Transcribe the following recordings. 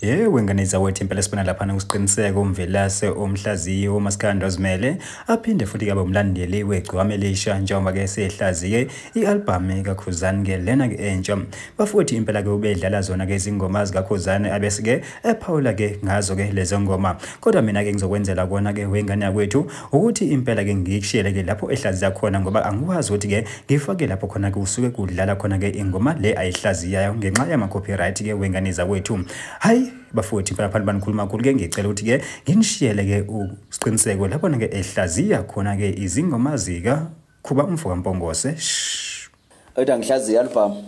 Yewe ngane zawethu, impela sibona laphana uSiqiniseko uMvelase umhlaziyi womaskandi ozimele, aphinde futhi kabe umlandeli wegcokama elisha, njengoba-ke sehlaziye i-albhamu kaKhuzani-ke lena-ke entsha. Bafuthi impela-ke ubedlala zona-ke izingoma zikaKhuzani, abese-ke ephawula-ke ngazo-ke lezo ngoma. Kodwa mina-ke ngizokwenzela kona-ke wengane yakwethu ukuthi impela-ke ngikushiyele-ke lapho ehlaziya khona, ngoba angikwazi ukuthi-ke ngifake lapho khona-ke usuke kudlala khona-ke ingoma le ayihlaziyayo ngenxa yama-copyright-ke wengane zakwethu. Hayi bafowethu, impela phana banikhuluma kakhulu ke, ngicela ukuthi ke nginishiyele ke uSiqiniseko lapho ke ehlaziya khona ke izingoma zika Khuba umfo kaMpongose. Othi ngihlaziya album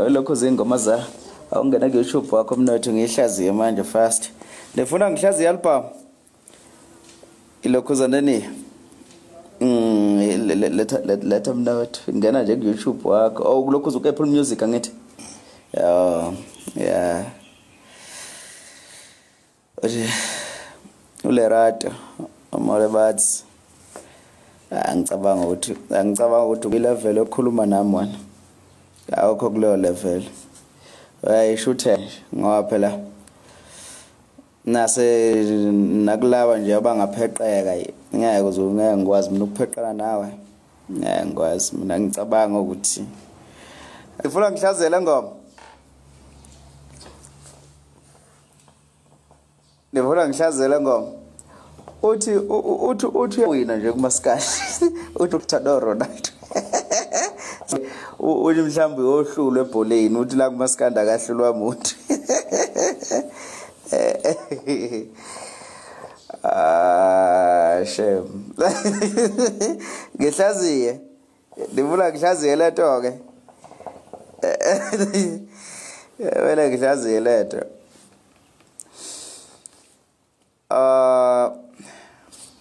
lokho zingoma za awungena ku YouTube wakho mnotho, ngihlaziye manje fast. Ndifuna ngihlaziye album ilokho zaneni letha letha mnotho, ngena nje ku YouTube wakho. Oh, kulokho uzu Apple Music angithi. Yeah. uLerato Molebatsi, angicabanga ukuthi i-level yokukhuluma nami wena awukho kuleyo level. Uyayishuthe ngoba phela nase nakulaba nje abangapheqeka ngeke ngeke ngikwazi mina ukupheqana nawe, ngeke ngikwazi mina. Ngicabanga ukuthi ngifuna ngihlazele ngoma, ndifuna ngihlazele ngoma. Uthi uthi uthi wina nje kumaskandi, uthi uthanda Ronaldo, uthi mhlawumbe uyohlulwa ebholeni, uthi la kumaskandi akahlulwa muntu. Ah shame, ngihlaziye, ndifuna ngihlaziye lento ke, wena ngihlaziye lento.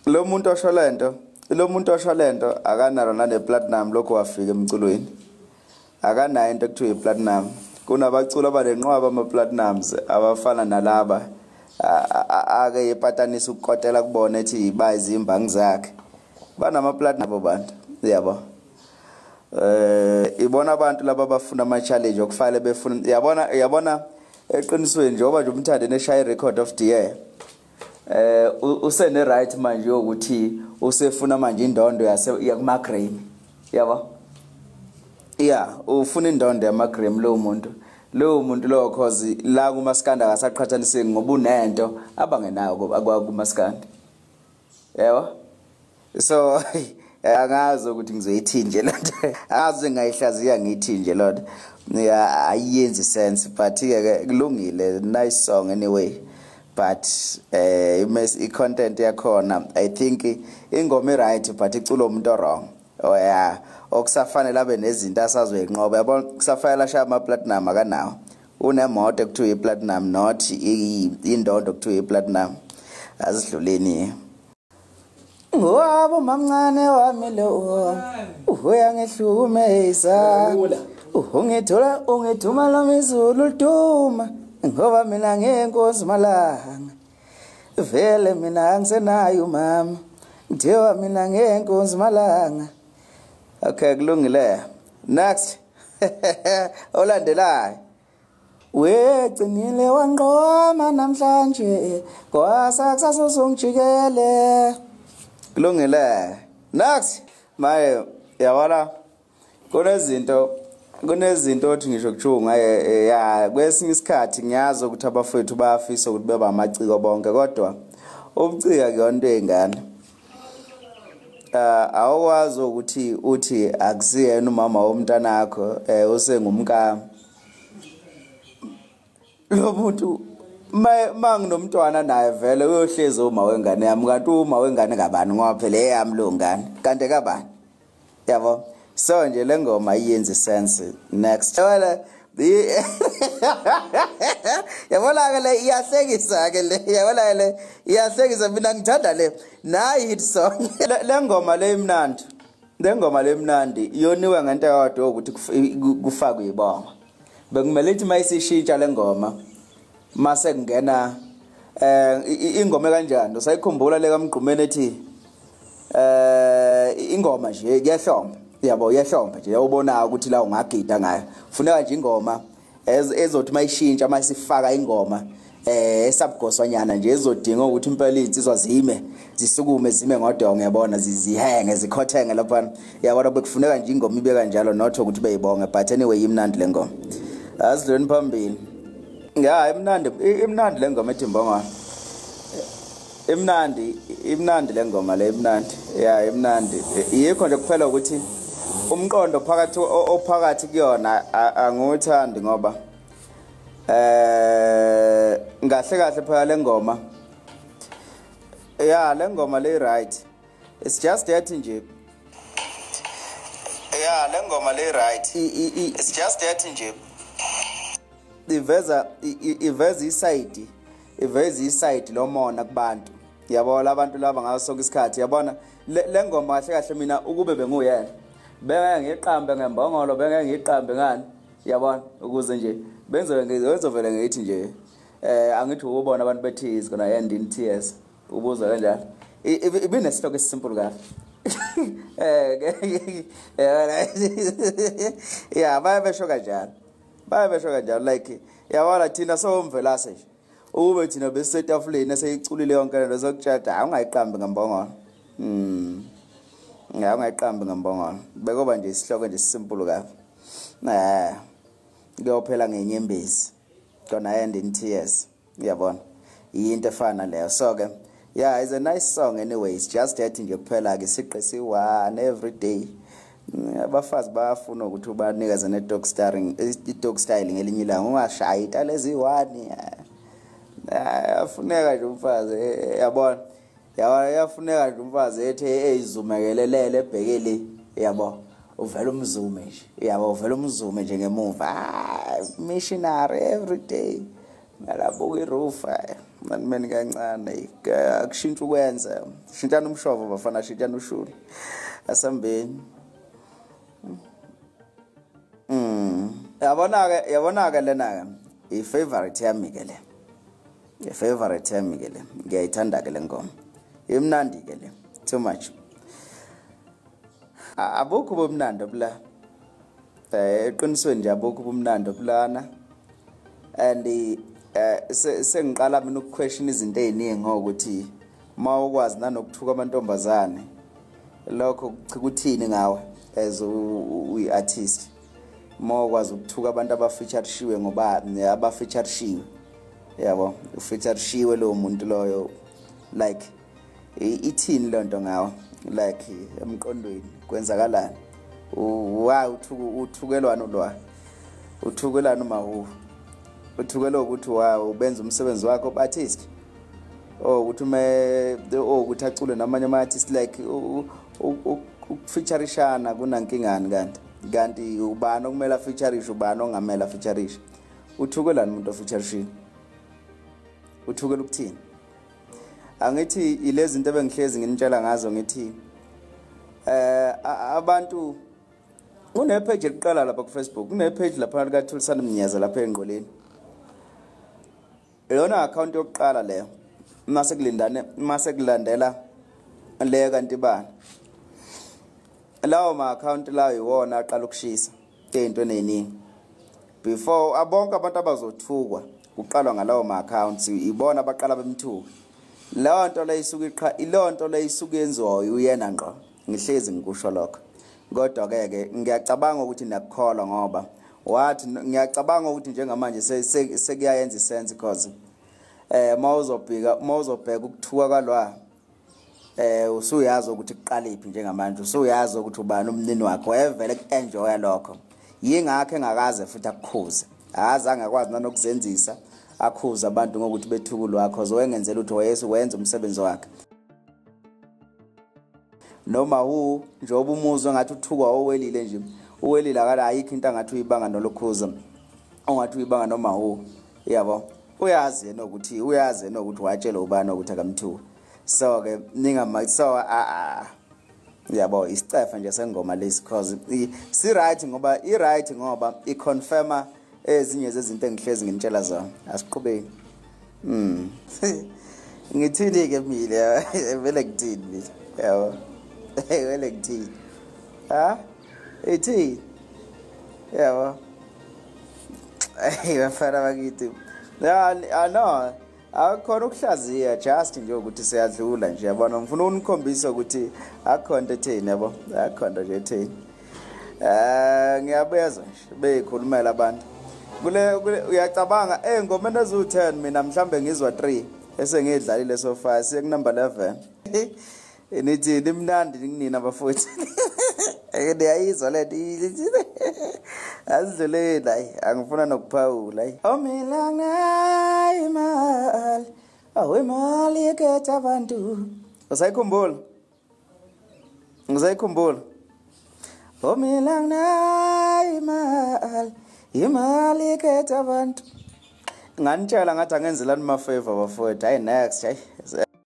Lo muntu osho lento, lo muntu osho lento akanalo nane platinum. Lokho wafika emculweni akanayo into ekuthiwa iplatinum. Kunabaculi abanenqwaba ama platinums abafana nalaba ake yepatanisa ukukotela kubona ethi iba izimbangi zakhe, banama platinum abo bantu, yabo. Ibona abantu laba abafuna ama challenge okufale befuna, yabona yabona eqinisweni njengoba nje umthande neshaya record of the year, usene right manje yokuthi usefuna manje indondo yase yakuma Grammy, yabo. Yeah, ufuna indondo yama Grammy lo muntu, lo muntu lo, cause la kumaskandi akasaqhathaniseki ngoba unento abangenayo kumaskandi, yebo. So angazi ukuthi ngizoyithi nje lento, angazi ngayihlaziya ngithi nje lona, ayiyenzi sense, but ke kulungile, nice song anyway. But i-content yakhona, I think ingoma i-right but iculo umuntu wrong. Oh yeah, okusafanele abe nezinto asazoyinqoba, yabona. Kusafanele ashaya ama platinum, akanawo. Unemoto ekuthiwa i-platinum, not indondo ekuthiwa i-platinum. Azidluleni. Wabo mamncane wami lo uyangihlukumeza, ungithola ungithuma lomizulu liduma, ngoba mina ngenkosi malanga vele mina angisenayo mama, ngithiwa mina ngenkosi malanga. Okay, kulungile. Next olandelayo, wegcinile wanqoma namhlanje kwasa kusasa usungijikele. Kulungile. Next. Maye yabona kunezinto othi ngisho kuthiwa ya kwesinye isikhathi ngiyazi ukuthi abafowethu bayafisa ukuthi beba amaciko bonke, kodwa ubucika kuyonto eyingane. Awukwazi ukuthi uthi akusiyena umama womntanakho, usengumkami lo muntu. Manginomntwana naye vele uyohlezi uma wengane yami, kanti uma wengane kabani, ngoba phela eyami lo ngane kanti kabani, yabo. So nje le ngoma ayiyenzi sense. Next. Yabona yabona ke le iyahlekisa ke le, yabona le iyahlekisa, mina ngithanda le nayi hit song. Le ngoma le imnandi, le ngoma le imnandi, yoniwe ngento eyodwa ukuthi kufakwe ibongo. Bekumele ithi mayisishintsha le ngoma mase kungena ingoma kanjani, usayikhumbula le kaMgqumeni ethi ingoma nje kuyahlomba, yabo, iyahlomba nje, uyabona ukuthi la ungagida ngayo. Funeka nje ingoma Ezothi mayishintsha masifaka ingoma esabugoswanyana nje ezodinga ukuthi impela insizwa zime zisukume zime ngodongo, yabona, zihenge zikhothenge lapha, yabona, bekufuneka nje ingoma ibe kanjalo, not ukuthi beyibonge, but anyway imnandi le ngoma. Asidluleni phambili. Ya, imnandi, imnandi le ngoma ethi Mbongwana. Imnandi, imnandi le ngoma le, imnandi. Ya, imnandi. Yikho nje kuphela ukuthi umqondo phakathi ophakathi kuyona angiwuthandi, ngoba ngahle kahle phela le ngoma. Ya, le ngoma le right. It's just that nje. Ya, le ngoma le right. It's just that nje. Iveza iveza iside, iveza iside lomona kubantu, yabona, abantu laba ngaso sonke isikhathi, yabona. Le ngoma kahle kahle mina ukube benguyena bengeke ngiqambe ngembongolo, bengeke ngiqambe ngani, yabona, ukuze nje benze ngizovele ngithi nje angithi ukubona abantu bethi is gonna end in tears, ubuza kanjalo. Ibinesihloko esisimple kahle. Yeah, bayabesho kanjalo, bayabesho kanjalo, like, yabona, thina soMvelase nje ukube thina besisetafuleni eseyiculile yonke lento sokutshata, awungayiqambi ngembongolo. Ungayiqambi ngembongolo, bekuba nje isihloko nje simple kabi, kuyophela ngenyembezi, gonna end in tears, uyabona, into efana leyo. So ke, yeah, it's a nice song anyway. It's just that nje kuphela ke siqe si-one every day. Abafazi bayafuna ukuthi ubanikeze ne-dog starring, i-dog style ngelinye ilanga, ungashayi itala eziyi-one. Afuneka nje umfazi, yabona, yabona, iyafuneka nje umfazi ethi eyizumekelelele ebhekele, yabo, uvela umzume nje, yabo, uvela umzume nje ngemuva. Missionary every day, ngalabuka iroof. Manimeni kancane, akushintsha ukwenza, shintshana umshovo bafana, shintshana ushuni, asambeni. Yabona ke, yabona ke, lena ke i-favorite yami ke le, i-favorite yami ke le, ngiyayithanda ke le ngoma, imnandi ke le, too much. Abukho ubumnandi obula, eqinisweni nje abukho ubumnandi obulana, and sengiqala mina ukuquestion izinto eziningi ngokuthi mawukwazi nanokuthuka amantombazane, lokho kuthini ngawe as uyi-artist? Mawukwazi ukuthuka abantu abafeaturishiwe, ngoba abafeaturishiwe, yabo, ufeaturishiwe lowo muntu loyo, like, ithini lonto ngawe? Like, emqondweni kwenzakalani? Why uthukelwana ulwa, uthukelana uma uthukela ukuthi wa ubenza umsebenzi wakhe obartist, oh, ukuthi me, oh, ukuthi acule namanye ama artist, like, ukufeaturishana kunankingani? Kanti ubani okumele afeaturishe, ubani ongamele afeaturishe? Uthukelani umuntu ofeaturishile? Uthukela ukuthini? Angithi ilezi zinto ebengihlezi nginitshela ngazo, ngithi abantu kune page eliqala lapha ku Facebook, kune page lapha lika Thulisani Mnyeza lapha engqoleni, iyona account yokuqala leyo, mase kulindane, mase kulandela le kanti bani. Lawo ma account lawo iwona aqala ukushisa into eziningi before abonke abantu abazothukwa, kuqalwa ngalawo ma accounts, ibona abaqala bemthuka. Leyo nto leyo isuke iqha, ileyo nto leyo isuke yenziwa uyena ngqo. Ngihlezi ngikusho lokho, kodwa ke ke ngiyacabanga ukuthi niyakukholwa, ngoba wathi ngiyacabanga ukuthi njengamanje sekuyayenza isense, because mawuzobheka, mawuzobheka ukuthuka kwalwa, usuyazi ukuthi kuqaliphi njengamanje, usuyazi ukuthi ubani umnini wakhe, wayevele ku-enjoya lokho, yingakho engakaze futhi akukhuze, akazange akwazi nanokuzenzisa akhuza abantu ngokuthi bethuku lwakho wengenzela ukuthi wayesu wenza umsebenzi wakhe. Noma hu njengoba umuzwe ngathi uthukwa owelile nje, uwelile akala, ayikho into angathi uyibanga nolokhuza, ongathi uyibanga noma hu, yabo, uyazi yena ukuthi, uyazi yena ukuthi watshela ubani ukuthi akamthuki. So ke ningama, so a yabo, isicefe nje sengoma lesi, cause si right, ngoba i right, ngoba i confirma ezinye zezinto engihlezi nginitshela zona. Asiqhubeki. Ngithini ke mina vele, ngithini mina, yabo, vele ngithini? Ha, ithini, yabo? Hey bafana bakithi. Ya no, akukhona ukuhlaziya, just nje ukuthi siyadlula nje, yabona. Ngifuna ukunikhombisa ukuthi akukho nto etheni, yabo, akukho nto nje etheni. Ngiyabezwa nje beyikhulumela abantu kule uyacabanga engomeni eziwu-10 mina mhlambe ngizwa 3 esengidlalile so far, siye ku number 11. Nithi nimnandi kunina bafowethu. Niyayizwa le nto, azidluleni. Hayi, angifuna nokuphawula. Hayi, omilanga imali, awu imali ikhetha abantu. Usayikhumbula? Usayikhumbula? Omilanga imali, imali ikhetha abantu. Nganitshela ngathi angenzelani ma-favor bafowethu. Hayi, next. Hayi.